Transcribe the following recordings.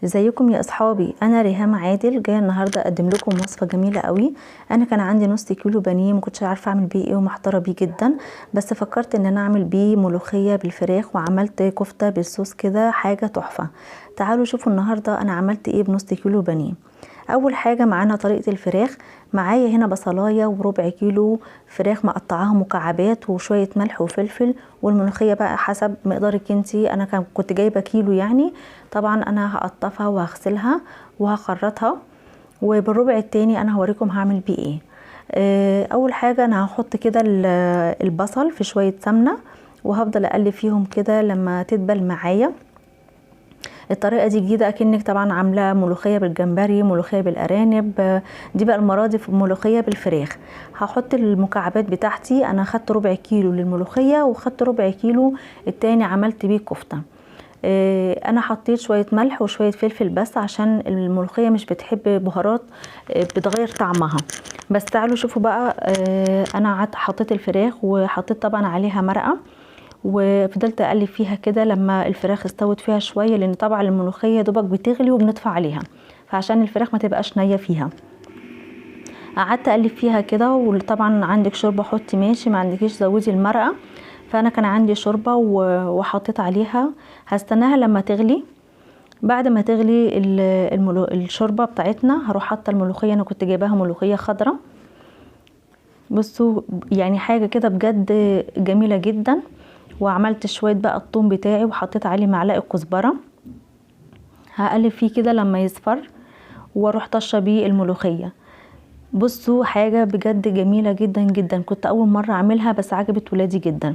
ازيكم يا اصحابي؟ انا ريهام عادل، جاية النهارده اقدم لكم وصفه جميلة قوي. انا كان عندي نص كيلو بانيه، ما كنتش عارفه اعمل بيه ايه ومحتاره بيه جدا، بس فكرت ان انا اعمل بيه ملوخية بالفراخ، وعملت كفته بالصوص كده، حاجة تحفة. تعالوا شوفوا النهارده انا عملت ايه بنص كيلو بانيه. اول حاجة معانا طريقه الفراخ. معايا هنا بصلايه وربع كيلو فراخ مقطعاها مكعبات، وشوية ملح وفلفل، والملوخيه بقى حسب مقدارك انتي. انا كنت جايبه كيلو يعني. طبعا انا هقطفها وهغسلها وهخرطها، وبالربع التاني انا هوريكم هعمل بيه ايه. اول حاجة انا هحط كده البصل في شوية سمنه، وهفضل اقلب فيهم كده لما تدبل معايا. الطريقة دي جديدة، اكنك طبعا عامله ملوخية بالجمبري، ملوخية بالارانب، دي بقى المرة دي ملوخية بالفراخ. هحط المكعبات بتاعتي. انا خدت ربع كيلو للملوخيه، وخدت ربع كيلو التاني عملت بيه كفته. انا حطيت شوية ملح وشوية فلفل بس، عشان الملوخية مش بتحب بهارات، بتغير طعمها. بس تعالوا شوفوا بقى. انا حطيت الفراخ، وحطيت طبعا عليها مرقه، وفضلت اقلب فيها كده لما الفراخ استوت فيها شوية، لان طبعا الملوخية دوبك بتغلي وبنطفي عليها، فعشان الفراخ ما تبقاش نيه فيها قعدت اقلب فيها كده. وطبعا عندك شوربة حطي، ماشي، ما عندكيش زودي المرقه. فانا كان عندي شوربة وحطيت عليها. هستناها لما تغلي. بعد ما تغلي الشوربة بتاعتنا هروح حاطه الملوخية. انا كنت جايباها ملوخية خضراء. بصوا يعني حاجة كده بجد جميلة جدا. وعملت شوية بقى الثوم بتاعي، وحطيت عليه معلقه كزبره. هقلب فيه كده لما يصفر، واروح طشه بيه الملوخية. بصوا حاجة بجد جميلة جدا جدا، كنت اول مرة اعملها بس عجبت ولادي جدا.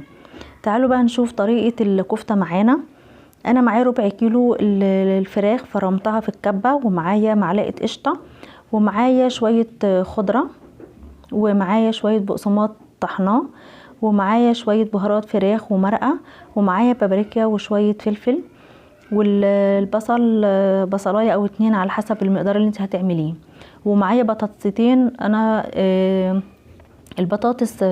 تعالوا بقى نشوف طريقه الكفتة معانا. انا معايا ربع كيلو الفراخ فرمتها في الكبه، ومعايا معلقه قشطه، ومعايا شوية خضرة، ومعايا شوية بقسماط طحناه، ومعايا شوية بهارات فراخ ومرقه، ومعايا بابريكا وشوية فلفل، والبصل بصلايه او اتنين على حسب المقدار اللي انت هتعمليه، ومعايا بطاطستين. انا البطاطس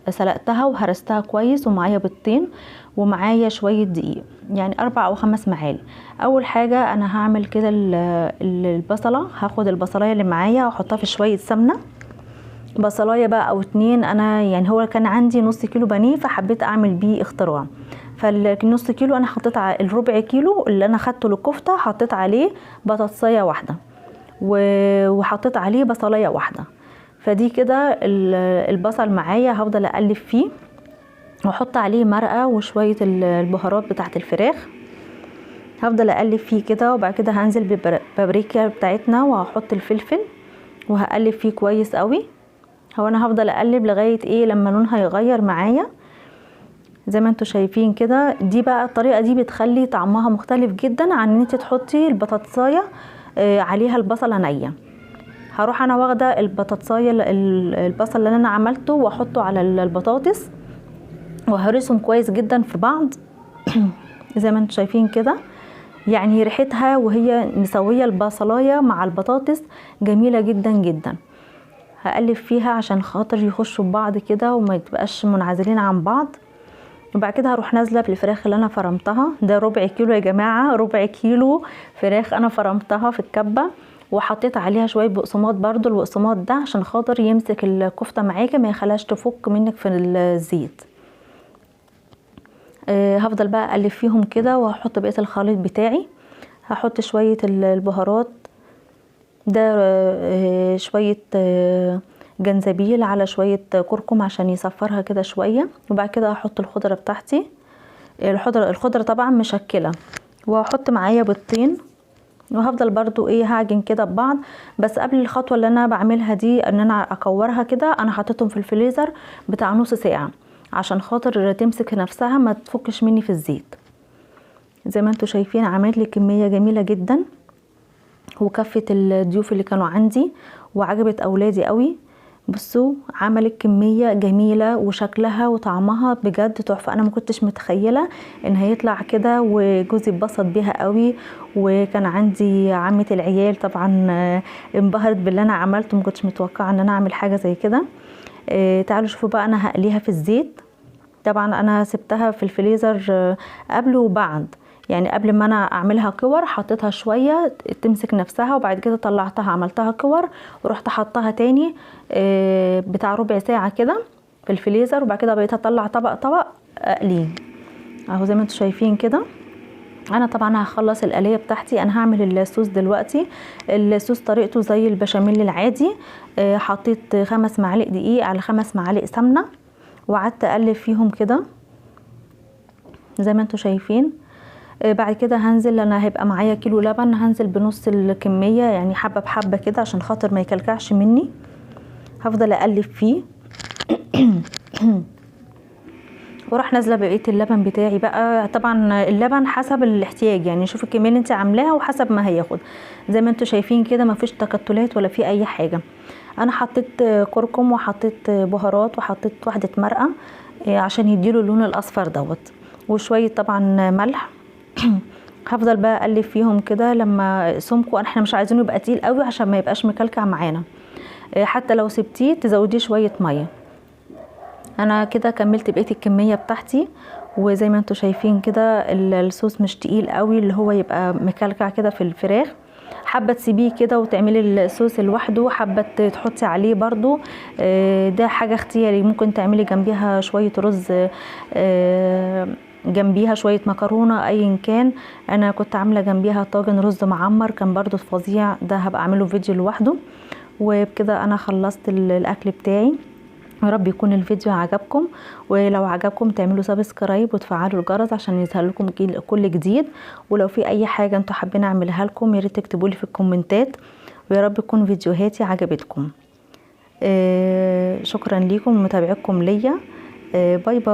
سلقتها وهرستها كويس، ومعايا بيضتين، ومعايا شوية دقيق، يعني 4 أو 5 معالق. اول حاجة انا هعمل كده البصله. هاخد البصلايه اللي معايا واحطها في شوية سمنه، بصلايه بقى او اتنين. انا يعني هو كان عندي نص كيلو بانيه، فحبيت اعمل بيه اختراع. فالنص كيلو انا حطيت الربع كيلو اللي انا خدته للكفته حطيت عليه بطاطسيه واحدة، وحطيت عليه بصلايه واحدة. فدي كده البصل معايا هفضل اقلب فيه، واحط عليه مرقه وشوية البهارات بتاعه الفراخ. هفضل اقلب فيه كده، وبعد كده هنزل بالبابريكا بتاعتنا، وهحط الفلفل، وهقلب فيه كويس قوي. هو انا هفضل اقلب لغاية ايه لما لونها يغير معايا زي ما انتوا شايفين كده. دي بقى الطريقة دي بتخلي طعمها مختلف جدا عن ان انت تحطي البطاطسايه عليها البصله نيه. هروح انا واخده البطاطسايه البصل اللي انا عملته واحطه على البطاطس، وهرسهم كويس جدا في بعض زي ما انتوا شايفين كده. يعني ريحتها وهي مسويه البصلايه مع البطاطس جميلة جدا جدا. هقلب فيها عشان خاطر يخشوا ببعض كده وما يبقاش منعزلين عن بعض. وبعد كده هروح نازله بالفراخ اللي انا فرمتها. ده ربع كيلو يا جماعة، ربع كيلو فراخ انا فرمتها في الكبه، وحطيت عليها شوية بقسماط برضو. البقسماط ده عشان خاطر يمسك الكفتة معاكي، ما يخليهاش تفك منك في الزيت. هفضل بقى اقلب فيهم كده، وهحط بقية الخليط بتاعي. هحط شوية البهارات ده، شوية جنزبيل على شوية كركم عشان يصفرها كده شوية. وبعد كده هحط الخضرة بتاعتي، الخضرة طبعا مشكلة، وهحط معايا بيضتين، وهفضل برضو ايه هعجن كده ببعض. بس قبل الخطوة اللي انا بعملها دي ان انا اكورها كده، انا حطيتهم في الفريزر بتاع نص ساعة عشان خاطر تمسك نفسها ما تفكش مني في الزيت. زي ما انتوا شايفين عملت لي كمية جميلة جدا، وكفت الضيوف اللي كانوا عندي، وعجبت اولادي قوي. بصوا عملت كمية جميلة، وشكلها وطعمها بجد تحفة. انا ما كنتش متخيلة ان هيطلع كده، وجوزي اتبسط بيها قوي. وكان عندي عمة العيال طبعا انبهرت باللي انا عملته، ما كنتش متوقعة ان انا اعمل حاجة زي كده. تعالوا شوفوا بقى انا هقليها في الزيت. طبعا انا سبتها في الفريزر قبل وبعد، يعني قبل ما انا اعملها كور حطيتها شوية تمسك نفسها، وبعد كده طلعتها عملتها كور ورحت حطها تاني بتاع ربع ساعة كده في الفريزر، وبعد كده بقيت اطلع طبق طبق اقلية اهو زي ما انتم شايفين كده. انا طبعا هخلص القليه بتاعتي. انا هعمل الصوص دلوقتي. الصوص طريقته زي البشاميل العادي، حطيت 5 معالق دقيق على 5 معالق سمنه، وقعدت اقلب فيهم كده زي ما انتم شايفين. بعد كده هنزل، انا هيبقى معايا كيلو لبن، هنزل بنص الكمية يعني حبه بحبه كده عشان خاطر ما يكلكعش مني. هفضل اقلب فيه وراح نازله بقية اللبن بتاعي بقى. طبعا اللبن حسب الاحتياج، يعني شوف الكمية اللي انت عاملاها وحسب ما هياخد. زي ما انتم شايفين كده ما فيش تكتلات ولا في اي حاجة. انا حطيت كركم وحطيت بهارات وحطيت واحدة مرقه عشان يديله اللون الاصفر دوت، وشوية طبعا ملح. هفضل بقى اقلب فيهم كده لما سمكة، احنا مش عايزينه يبقى تقيل قوي عشان ما يبقاش مكلكع معانا، حتى لو سبتيه تزوديه شوية مية. انا كده كملت بقية الكمية بتاعتي، وزي ما انتم شايفين كده الصوص مش تقيل قوي اللي هو يبقى مكلكع كده في الفراخ. حابة تسيبيه كده وتعملي الصوص لوحده، حابة تحطي عليه برضو، ده حاجة اختياري. ممكن تعملي جنبيها شوية رز، جنبيها شوية مكرونه، ايا كان. انا كنت عامله جنبيها طاجن رز معمر كان برضو فظيع، ده هبقى اعمله فيديو لوحده. وبكده انا خلصت الاكل بتاعي. يا رب يكون الفيديو عجبكم، ولو عجبكم تعملوا subscribe وتفعلوا الجرس عشان يظهر لكم كل جديد. ولو في اي حاجة انتوا حابين اعملها لكم يا ريت تكتبوا لي في الكومنتات، ويا رب تكون فيديوهاتي عجبتكم. شكرا لكم ومتابعتكم ليا. bye bye.